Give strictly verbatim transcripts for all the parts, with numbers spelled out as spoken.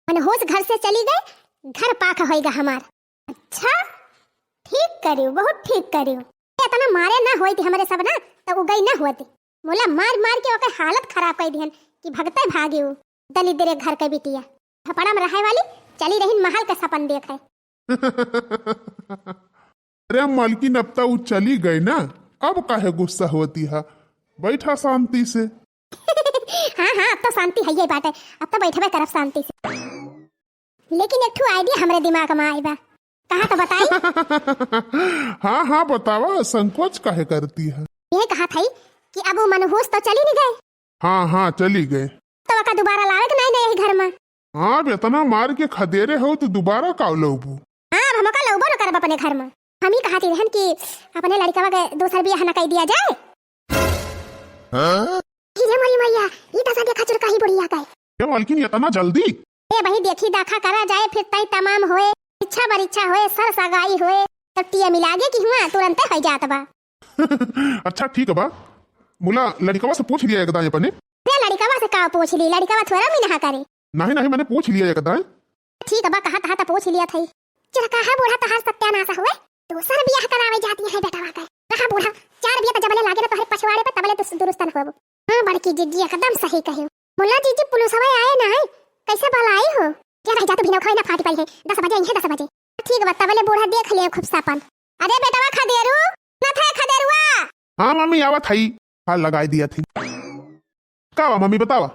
मनहूस घर से चली गए, घर पाख होइगा हमार। अच्छा, ठीक करियो, बहुत ठीक करियो। एतना मारे ना होइत हमरे सब ना, त उ गई ना होती। मोला मार मार के ओकर हालत खराब कर दिहन कि भगते भागे उ दलिद्र घर के बिटिया। झपड़ा में रहे वाली चली रही महल के सपन देखे। अरे मालकिन, अब त उ चली गए ना, अब काहे गुस्सा होती है? बैठा शांति से। हाँ, हाँ, अब तो शांति है ये बात है, अब तो बैठबे करब शांति से। लेकिन एक ठो idea हमरे दिमाग में आई बा, कहा तो बताई? हाँ, हाँ, बतावा, संकोच काहे करती है? ये कहा था कि अब वो मनहूस तो चली नहीं गए। हाँ, हाँ, चली गए। तो ओका दोबारा लावे के नहीं ना यही घर में। हाँ, अब इतना मार के खदेरे हो तो दोबारा का लौबू? हाँ, अब हमका लौबो न करब अपने घर में। हम ही कहती रहन कि अपने लड़कवा के दोसर बियाह न कर दिया जाए। हाँ? ये मोरी मैया, ई दसा देखा चुरकाही बुढ़िया का। ए मालकिन, इतना जल्दी? ए भाई, देखी दाखा करा जाए, फिर तय तमाम होए, इच्छा बरिच्छा होए, सर सगाई होए, तब टिया मिला गे कि हुआ तुरंते हो जात बा। अच्छा ठीक बा, मुला लड़िकवा से पूछ लिया एक दाएं अपने। अरे लड़िकवा से का पूछ ली, लड़िकवा थोड़ा मिनहा करे। नहीं नहीं, मैंने पूछ लिया एक दाएं। ठीक बा, कहा कहा तो पूछ लिया थई। चुरकाहा बूढ़ा तोहार सत्यानाश हुए, दूसर बियाह करावे जाती है बेटवा के। रहा बूढ़ा, चार बिया त जबले लागे ना तोहरे पछवाड़े पे, तबले तू दुरुस्तन होबो। हाँ बड़की जिज्जी, एकदम सही कहे। मुला जिज्जी, पुलिसवा आए ना है, कैसे बलाई हो? जा रह जा, तू भी नौखा ना फाटी पाई है, दस बजे आई है, दस बजे। ठीक बा, तबले बूढ़ा देख लिए खूब सपन। अरे बेटवा खदेरू, ना था खदेरुआ। हाँ मम्मी, आवत हई, हाल लगाई दिया थी। का बा मम्मी, बतावा।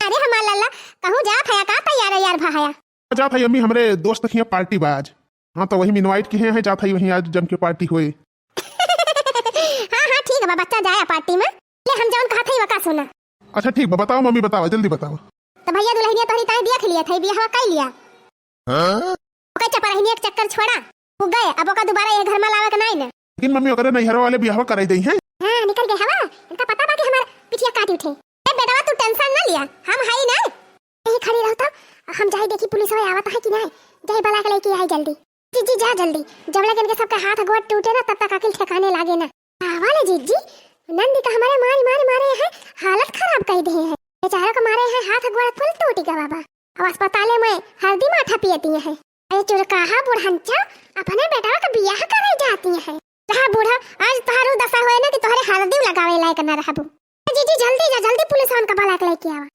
अरे हमार लल्ला, कहूँ जात हया का तैयार वैयार भा हया? जात हई अम्मी, हमरे दोस्त के हियाँ पार्टी बा आज। हाँ, तो वही में invite किहे हैं, जात हई वहीं आज जम के पार्टी होए। हाँ, हाँ, ठीक बा, बच्चा जाया पार्टी में। ले, हम जौन कहत हई, वका सुना। अच्छा, ठीक बा, बताओ मम्मी, बताओ, जल्दी बताओ। तो भैया दुल्हनिया तोहरी ताई देख लिया था, बियाहवा कई लिया। हाँ? ओकर चपरहिनी एक चक्कर छोड़ा, वो गए, अब ओका दोबारा ये घर में लावे के नाई ना। लेकिन मम्मी, ओकरे नैहर वाले बियाहवा कराई दई हैं। हाँ, निकल गए हवा, इनका पता बा कि हमार पिठिया काट उठे। ए बेटवा, तू tension ना लिया, हम हई ना। यही खड़ी रहो तो, हम जाई देखी पुलिस वाले आवत है कि नहीं, जाई बुला के लेके आई जल्दी। जी, जी, जा जल्दी, जब लगे इनके सबका हाथ गोड़ टूटे ना, तब तक अकिल ठिकाने लागे ना। आवा ले जीजी, नंदी का हमारे मारी मारी मारे हैं, हालत खराब कर दे हैं। बेचारा का मारे हैं, हाथ गोड़ कुल टूट गवा बा। अब अस्पताले में हल्दी माठा पियती हैं। अरे चुरकाहा बुढ़ंचा, अपने बेटवा का बियाह करे जाती हैं। रहा बूढ़ा, आज तोहारू दशा होए ना कि तोहरे हल्दी लगावे लायक ना रहबू। जीजी जल्दी जा, जल्दी पुलिस वालन का बुला के लेके आवा।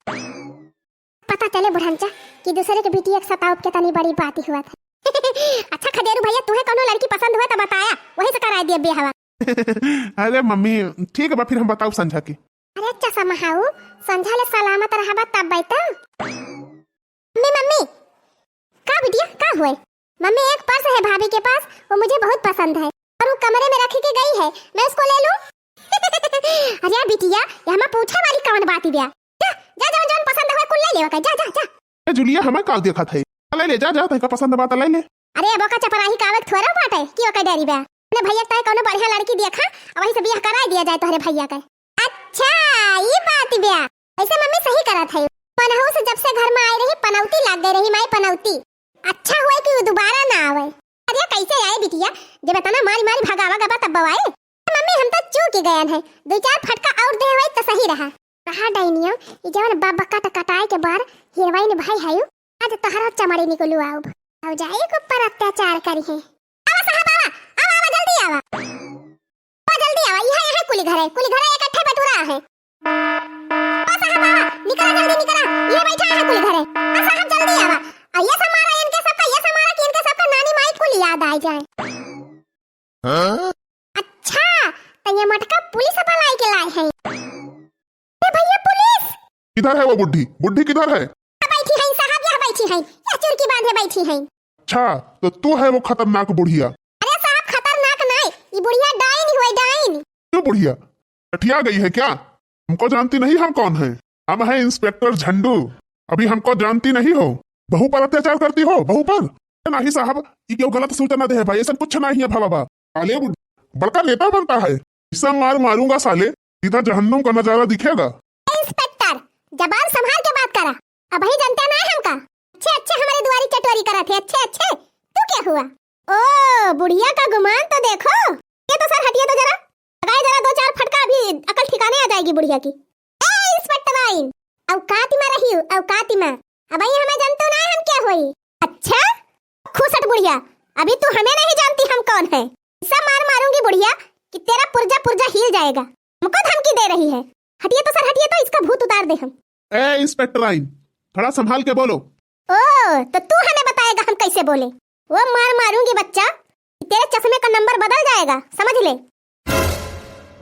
पता चले बुढ़ंचा कि दूसरे के बिटिया के सताउब के तनी बड़ी बात ही हुआ था। अच्छा खदेरू भैया, तुहे कौनो लड़की पसंद हुआ तो बताया, वही से कराए दिया बियाहवा। अरे मम्मी, ठीक बा, फिर हम बताऊ संझा के। अरे अच्छा समहाऊ, संझा ले सलामत रहबा तब बैठा। मम्मी, मम्मी, का बिटिया, का हुए? मम्मी, एक पर्स है भाभी के पास, वो मुझे बहुत पसंद है और वो कमरे में रख के गई है, मैं उसको ले लूं? अरे बिटिया, ये हमा पूछे वाली कौन बात ही बया? जा, जा, जौन, जौन पसंद हुए कुल ले लेवा का, जा, जा, जा। ए जूलिया, हमें का देखत है? ले ले, जा, जा, तोहका पसंद बा त ले ले। अरे अब ओका चपराही का आवे के थोड़ा बाटे कि ओका डरी बा। अपने भैया के ताई कौनो बढ़िया लड़की देखा, अब वहीं से बियाह कराई दिया जाए तोहरे भैया के। अच्छा, ई बात बया। वैसे मम्मी सही करत है। पनहू से जब से घर में आई रही, पनौती लाग गई रही, माई पनौती। अच्छा हुआ कि वो दोबारा ना आवे। अरे कैसे आए बिटिया, जब इतना मारी मारी भगावा गबा तब आए। मम्मी हम तो चूक गयन है, दो चार फटका और दे हुए तो सही रहा। कहा डाइनियो, ई जवन बब कट कटाए के बार हीरोइन भाई है, आज तोहरा चमड़ी निकलू आउब। अब जाए के ऊपर अत्याचार करी है। आवा साहब, आवा, आवा, आवा, जल्दी आवा। आवा, जल्दी आवा, यह, यह कुली घर है, कुली घर है, इकट्ठे बटुरा है। आवा साहब, आवा, निकला जल्दी निकला, ये बैठा है कुली घर है। आ साहब, जल्दी आवा। आ ये समारा इनके सबका, ये समारा कि इनके सबका नानी माई कुल याद आ जाए। हाँ? अच्छा, तो ये मटका पुलिस बुलाई के लाए हैं। ए भैया पुलिस! किधर है वो बुढ़ी? बुढ़ी किधर है? यहाँ बैठी हैं साहब, यहाँ बैठी हैं, यहाँ चुरकी बांधे बैठी हैं। अच्छा, तो तू है वो खतरनाक बुढ़िया? अरे साहब खतरनाक नहीं, ये बुढ़िया डाइन हुए डाइन। क्यों बुढ़िया? ठिया गई है क्या? हमको जानती नहीं हम कौन हैं? हम हैं इंस्पेक्टर झंडू। अभी हमको जानती नहीं हो? बहू पर अत्याचार करती हो, बहू पर? नहीं साहब, ये क्यों गलत सूचना दे है भाई, ऐसा कुछ नहीं है भला बा। साले बु-, बड़का नेता बनता है, ऐसा मार मारूंगा साले, सीधा जहन्नुम का नजारा दिखेगा। ए इंस्पेक्टर, जबान संभाल के बात करा, अबही जनता ना है हमका। अच्छे अच्छे हमारे दुआरी चटोरी करत है, अच्छे अच्छे। तू क्या हुआ? ओ, बुढ़िया का गुमान तो देखो। ये तो सर हटिए तो जरा, लगाए जरा दो चार फटका, अभी अकल ठिकाने आ जाएगी बुढ़िया की। ए इंस्पेक्टराइन, औकात में रहियो, औकात में। अबही हमें जनतो ना है, हम बुढ़िया, अभी तू हमें नहीं जानती हम कौन है। ऐसा मार मारूंगी बुढ़िया कि तेरा पुर्जा पुर्जा हिल जाएगा। हमको धमकी दे रही है। हटिए तो सर, हटिए तो, इसका भूत उतार दे हम। ए इंस्पेक्टर आइन, थोड़ा संभाल के बोलो। ओ, तो तू हमें बताएगा हम कैसे बोले? वो मार मारूंगी बच्चा, तेरे चश्मे का नंबर बदल जाएगा, समझ ले।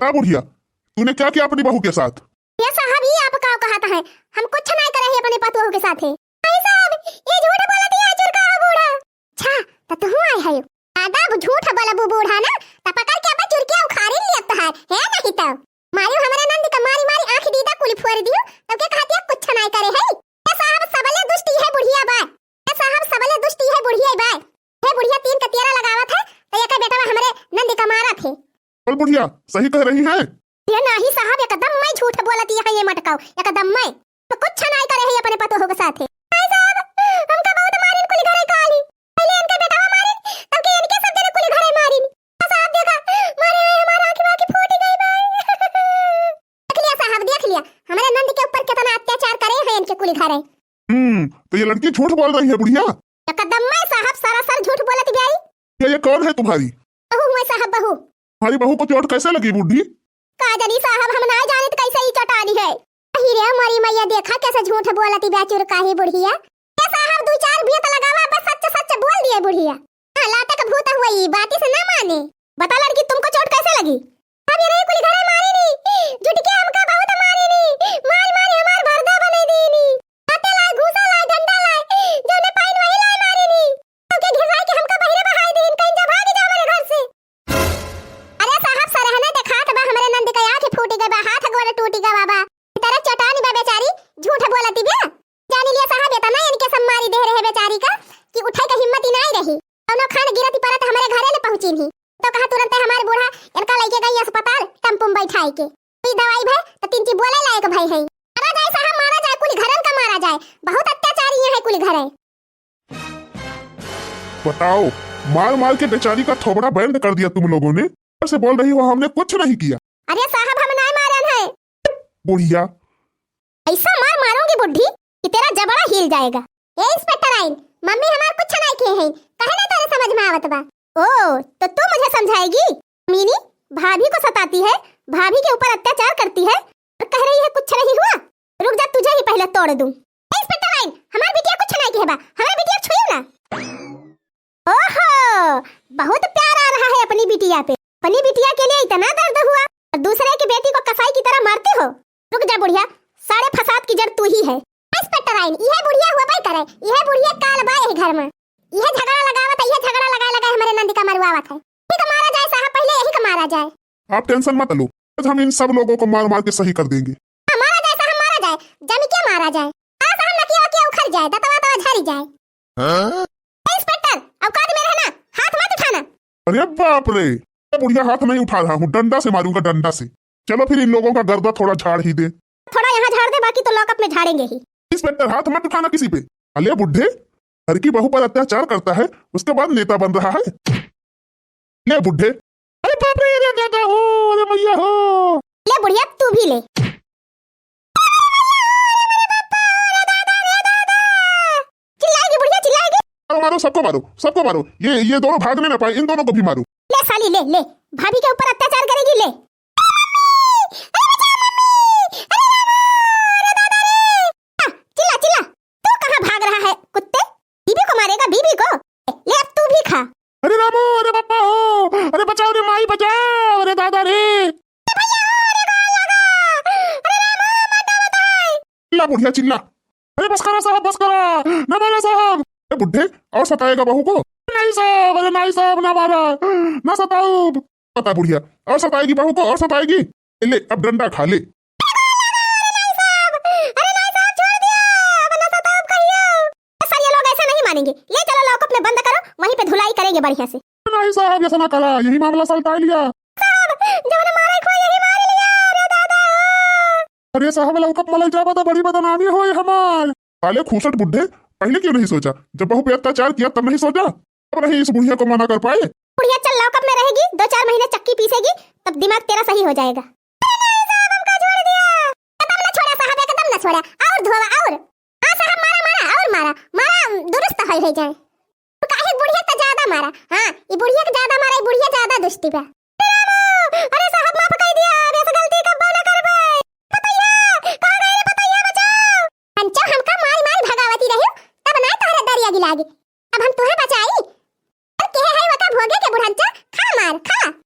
का बुढ़िया, तूने क्या किया अपनी बहू के साथ? ये साहब, ये आप का कहत है? हम कुछ नहीं करे ही अपने पतोह के साथे। भाई साहब, ये झूठ बोलत है, चुरका है बूढ़ा। अच्छा, त तू आए है। ज्यादा अब झूठ बोलबू बूढ़ा ना, त पकड़ के अब चुरकिया उखाड़ी लिया तहार, है नहीं तो। मारू हमरे नंद का मारी मारी आँख दीदा कुल फोड़ दियो, तब के कहती है कुछ नहीं करे है। ए साहब, सबले दुष्ट इहे बुढ़िया बा। ए साहब, सबले दुष्ट इहे बुढ़िया बा। हे बुढ़िया तीन का तेरा लगावत है, तो एक बेटवा हमरे नंद का मारत है। बोल बुढ़िया, सही कह रही है। ये नाही साहब, एकदम मैं झूठ बोलत है, ये मटकाओ, एकदम मैं। तो कुछ नहीं करे है अपने पतोह के साथे। भाई साहब, हमका बहुत मारिन कुल घरे काली। पहले इनके बेटवा मारिन, तब के इनके सब जने कुल घरे मारिन। साहब देखा, मारे है हमारा आँखी वाँखी फूट गई भाई। देख लिया साहब, देख लिया, हमारे नंद के ऊपर कितना अत्याचार करे हैं इनके कुल घरे। हम्म, तो ये लड़की झूठ बोल रही है बुढ़िया। एकदम मैं साहब सरासर झूठ बोलत बियाई। ये, ये कौन है तुम्हारी? बहू हुए साहब, बहू। तुम्हारी बहू को चोट कैसे लगी बूढ़ी? का जानी साहब, हम ना जानित कैसे ही चटानी है। अही रे हमारी मैया, देखा कैसे झूठ बोलती बा चुरकाही बुढ़िया। ए साहब, दू चार बेंत लगावा, बस सच सच बोल दिए बुढ़िया। हाँ, लातक भूत हुआ, ई बाती से ना माने। बता लड़की, तुमको चोट कैसे लगी? अब ये रही कुल घरे मारी नी, जुट के हमका बहुत मारी नी, मारी मारी हमार भरदा बनाई दी नी। लाते लाए, घूसा लाए, डंडा लाए, जौने पाइन वही लाए मारी नी। ओके घिसाई के हमका बहिरे बहाई दीन, कहीं जा भाग जा हमारे घर से। अरे साहब, सरहने देखात बा, हमरे नंद का आँख फूटी गई बा, हाथ गोड़ टूटी गवा बा। तेरा चटानी बा बेचारी, झूठ बोलती बा। जानी लिया साहब, इतना इनके सब मारी दे रहे बेचारी का कि उठे का हिम्मत ही नहीं रही। कौनो खान गिरती परत हमरे घरे ले पहुँची नहीं, तो कहा तुरंत हमारे बूढ़ा इनका लेके गई अस्पताल, टेम्पो में बैठाई के। कोई दवाई भय तो तीन चीज बोले लायक भय है। मारा जाए साहब, मारा जाए, कुल घरन का मारा जाए, बहुत अत्याचारी है कुल घरे। बताओ, मार मार के बेचारी का थोबड़ा बैंड कर दिया तुम लोगों ने। फिर से बोल रही हो हमने कुछ नहीं किया। अरे साहब, हम नाय मारन है। बुढ़िया। ऐसा मार मारूंगी बुढ़ी कि तेरा जबड़ा हिल जाएगा। ए इंस्पेक्टर आइन, मम्मी हमार कुछ नहीं किए हैं, कहे ना तेरे समझ में आवत बा। ओ, तो तू मुझे समझाएगी? मीनी, भाभी को सताती है, भाभी के ऊपर अत्याचार करती है और कह रही है कुछ नहीं हुआ। रुक जा, तुझे ही पहले तोड़ दूं। ए, इंस्पेक्टर आइन, हमार बिटिया कुछ नहीं किए बा, हमार बिटिया छुई ना। ओहो, बहुत प्यार आ रहा है अपनी बिटिया पे। अपनी बिटिया के लिए इतना दर्द हुआ और दूसरे की बेटी को कसाई की तरह मारती हो। रुक जा बुढ़िया, सारे फसाद की जड़ तू ही है। इंस्पेक्टर आइन, यह बुढ़िया हुआ बाई करे, यह बुढ़िया काल बा यही घर में। यह झगड़ा लगावत है, यह झगड़ा लगाए लगाए हमारे नंदी का मरवावत है। यही का मारा जाए साहब, पहले यही का मारा जाए। आप टेंशन मत लो, आज हम इन सब लोगों को मार मार के सही कर देंगे। हाँ, मारा जाए साहब, मारा जाए, जम के मारा जाए। हाँ साहब, नकिया वकिया उखड़ जाए, दतवा तवा झरी जाए। हाँ? ए, इंस्पेक्टर, औकात में रहना, हाथ मत उठाना। अरे बाप रे, ए बुढ़िया, हाथ नहीं उठा रहा हूँ, डंडा से मारूंगा, डंडा से। चलो फिर इन लोगों का गर्दा थोड़ा झाड़ ही दे। थोड़ा यहाँ झाड़ दे, बाकी तो लॉकअप में झाड़ेंगे ही। इंस्पेक्टर, हाथ मत उठाना किसी पे। अले बुढ़े, घर की बहू पर अत्याचार करता है, उसके बाद नेता बन रहा है। ले बुढ़े। अरे बाप रे, अरे दादा हो, अरे मैया हो। ले बुढ़िया, तू भी ले। चिल्लाएगी बुढ़िया, चिल्लाएगी। मारो, मारो, सबको मारो, सबको मारो। ये, ये दोनों भाग नहीं ना पाए, इन दोनों को भी मारो। ले साली, ले, ले, भाभी के ऊपर अत्याचार करेगी, ले। अरे मम्मी, अरे मम्मी, अरे रामा, अरे दादा रे। हाँ, चिल्ला, चिल्ला। तू कहाँ भाग रहा है, कुत्ते? बीबी को मारेगा, बीबी को? ले, अब तू भी खा। अरे रामो, अरे बापा हो, अरे बचाओ रे माई, बचाओ, अरे दादा रे। अरे भैया हो, अरे गोड़ लगा। अरे रामो, माता बताए। चिल्ला बुढ़िया, चिल्ला। अरे बस करा साहब, बस करा। ना मारा साहब। ए बुढ़े, और सताएगा बहू को? नहीं साहब, अरे नहीं साहब, ना मारा। ना सताओ। बता बुढ़िया, और सताएगी बहू को, और सताएगी? ए ले, अब डंडा खा ले। अरे नहीं साहब, अरे नहीं साहब, छोड़ दिया, अब ना सताओ कहियो। सर, ये लोग ऐसे नहीं मानेंगे, ले चलो लॉकअप में बंद करो, वहीं पे धुलाई करेंगे बढ़िया से। नहीं साहब, ऐसा ना करा, यही मामला सलटा लिया। साहब, जवन मारे को यही मार लिया, अरे दादा हो। अरे साहब, लॉकअप में ले जाबा तो बड़ी बदनामी होए हमार। साले खूसट बुढ़े, पहले क्यों नहीं सोचा? जब बहू पे अत्याचार किया तब नहीं सोचा? अब नहीं इस बुढ़िया को मना कर पाए। बुढ़िया चल लॉकअप में रहेगी, दो चार महीने चक्की पीसेगी, तब दिमाग तेरा सही हो जाएगा। अरे नहीं साहब, हमका छोड़ दिया। एकदम ना छोड़ा साहब, एकदम ना छोड़ा। और धोवा, और। हाँ साहब, मारा, मारा, और मारा, मारा, दुरुस्त होई, होई जाए। काहे बुढ़िया त जा मारा। हाँ, ई बुढ़िया के ज्यादा मारा, ई बुढ़िया ज्यादा दुष्टी बा। अरे साहब, माफ कर दिया, अब ऐसा गलती कब्बो ना करबे। पतैया, कहाँ गए रे पतैया, बचाओ। बुढ़ंचा, हमका मारी मारी भगावती रहियो, तब ना तोहरे दरिया गिलागे। अब हम तुहे बचाई। अब केहे है वका भोगे के बुढ़ंचा, खा मार, खा।